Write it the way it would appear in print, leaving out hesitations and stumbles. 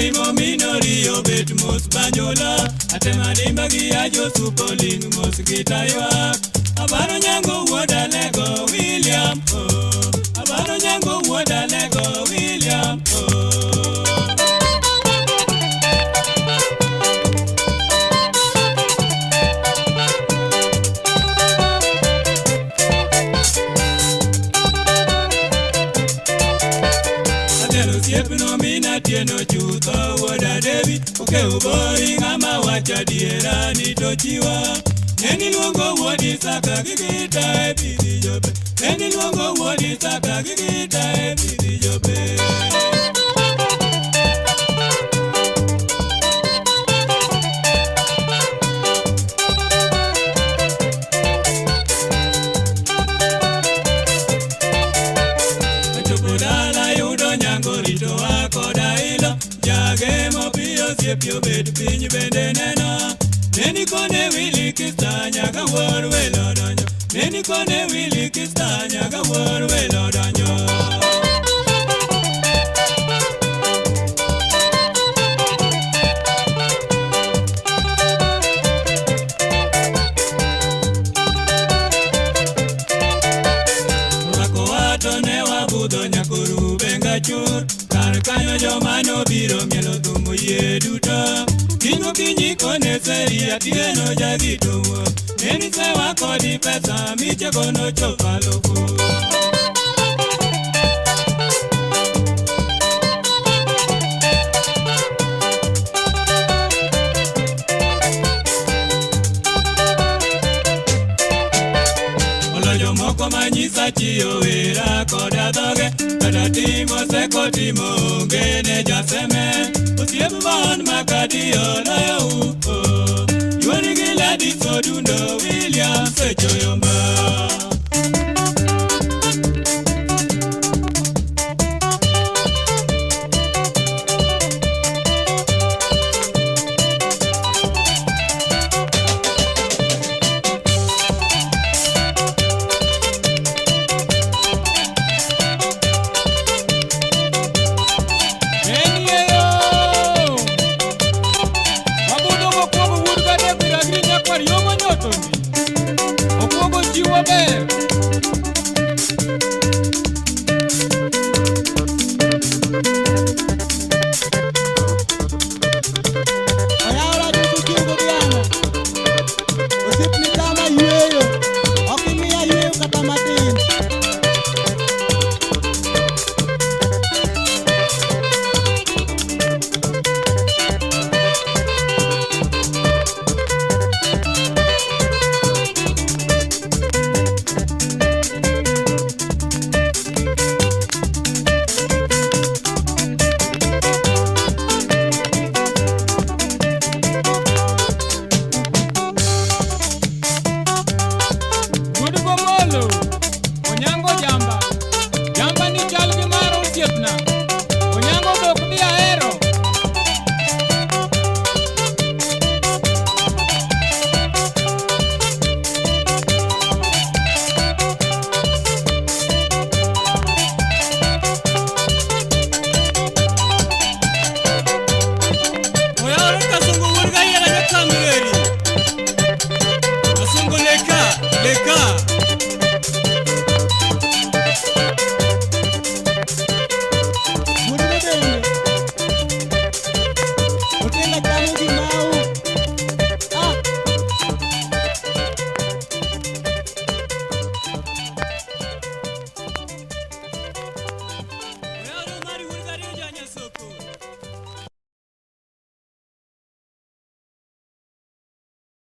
Ibrahim ominori obet mos Banjola. Atema dimba gi ajosu poling mos gitaywak. Abaro nyango wuod Alego William oh. Abaro nyango wuod Alego William oh. Atelo osiepno mina tieno chutho wuoda Devi. Okew bori ng'ama wacho adiera ni to chiwa. Ne niluongo wuod Isaka gi gita e pidhi jope. Ne niluongo wuod Isaka gi gita e pidhi jope. Achopo dala yudo nyango ritowa koda ilo. Jagemo piyo osiep obet piny bende neno. Neni kone wili kista nyaka wuor welo donjo. Neni kone wili kista nyaka wuor welo donjo. Rwako wato ne wabudho nyakoru benga chur. Kar kanyo joma nobiro mielo thum oyie duto. Kiny gokinyi kone seri atieno jagito wuok. Neni sewa kodi pesa michego nochopo alufu. Olojo moko manyisa chiyo wera koda dhoge. Kata timo seko timo onge ne jaseme. Osiep mon makadi oloyo u oh. Yuori gi Gladys Odundo